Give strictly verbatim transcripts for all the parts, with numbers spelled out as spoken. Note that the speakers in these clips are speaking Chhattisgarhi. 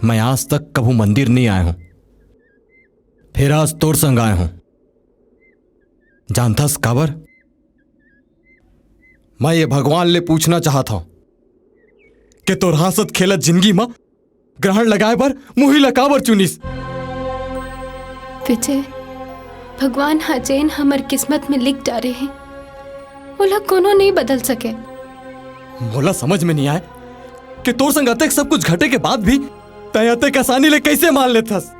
मैं आज तक कभू मंदिर नहीं आए हूं, फिर आज तोर संग आए हूं। जानथस काबर? मैं ये भगवान ले पूछना चाहत हूं कि तोर हंसत खेलत जिंदगी म ग्रहण लगाए बर मुही ला काबर चुनिस? विजय, भगवान ह जेन हमर किस्मत में लिख डारे हे, ओला कोनो नहीं बदल सके। मोला समझ में नहीं आए कि तोर संग अतेक सब कुछ घटे के बाद भी तैं अतेक आसानी ले कैसे मान लेथस?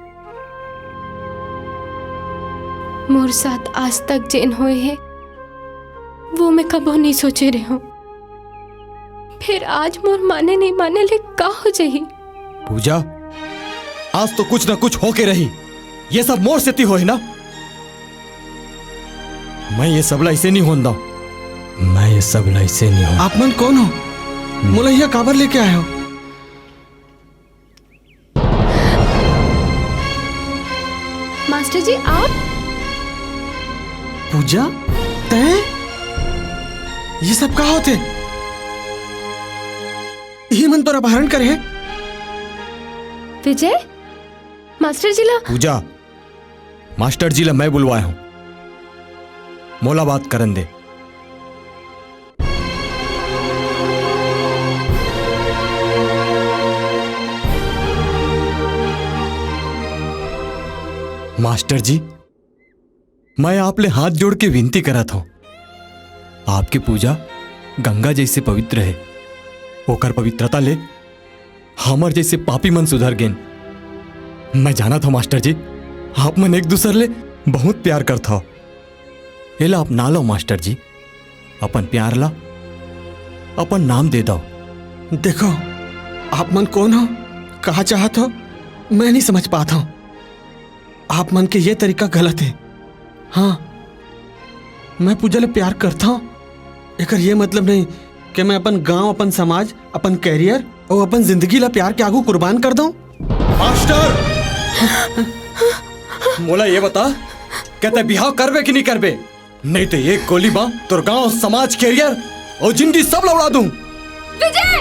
मोर साथ आज तक जेन होए हे, वो मैं कभो नहीं सोचे रेहों। फिर आज मोर माने नहीं माने ले का हो जाही? पूजा, आज तो कुछ ना कुछ होके रही। ये सब मोर सेती होए ना। मैं ये सब ला ऐसे नहीं होन दऊं। मैं ये सब ला ऐसे नहीं होन। आप मन कौन हो? मोला यहाँ काबर लेके आए हो? मास्टर जी, आप? पूजा, तैं? ये सब का होथे? इही मन तोर अपहरण करे हे? विजय, मास्टर जी ला। पूजा, मास्टर जी ला मैं बुलवाए हूं, मोला बात करन दे। मास्टर जी, मैं आप ले हाथ जोड़ के विनती करत हूं, आपके पूजा गंगा जैसे पवित्र है, ओकर पवित्रता ले हमर जैसे पापी मन सुधर गेन। मैं जानत हूं मास्टर जी, आप मन एक दूसर ले बहुत प्यार करत हव। एला अपना लो मास्टर जी, अपन प्यार ला अपन नाम दे दव। देखो, आप मन कौन हो, कहा चाहत हो, मैं नहीं समझ पात हूं। आप मन के ये तरीका गलत है। हाँ, मैं पूजा ले प्यार करता हूँ, एकर ये मतलब नहीं कि मैं अपन गांव, अपन समाज, अपन कैरियर और अपन जिंदगी ला प्यार के आगू कुर्बान कर दूं। मास्टर, मोला ये बता, क्या तैं बिहाव करबे कि नहीं करबे? नहीं तो एक गोली मां तोर गांव, समाज, कैरियर और जिंदगी सब ला उड़ा दूं। विजय,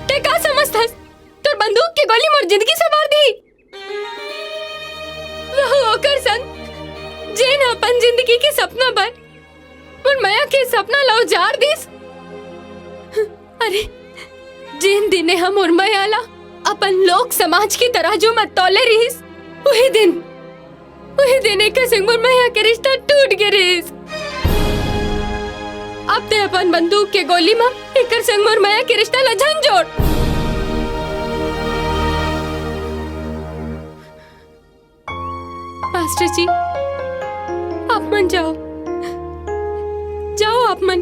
तैं का समझथस? तोर बंदूक के गोली मोर जिंदगी संवार दी। वहू ओकर संग, जेन अपन जिंदगी के सपना बर मोर मया के सपना ला उजार दिस। अरे, जेन दिन ए ह मोर मया ला अपन लोक समाज के तराजू म तौले रिहिस, उही दिन, उही दिन एकर संग मोर मया के रिश्ता टूट गे रिहिस। अब तैं अपन बंदूक के गोली म एकर संग मोर मया के रिश्ता ला झन जोड़। मास्टर जी, आप मन जाओ, जाओ आप मन।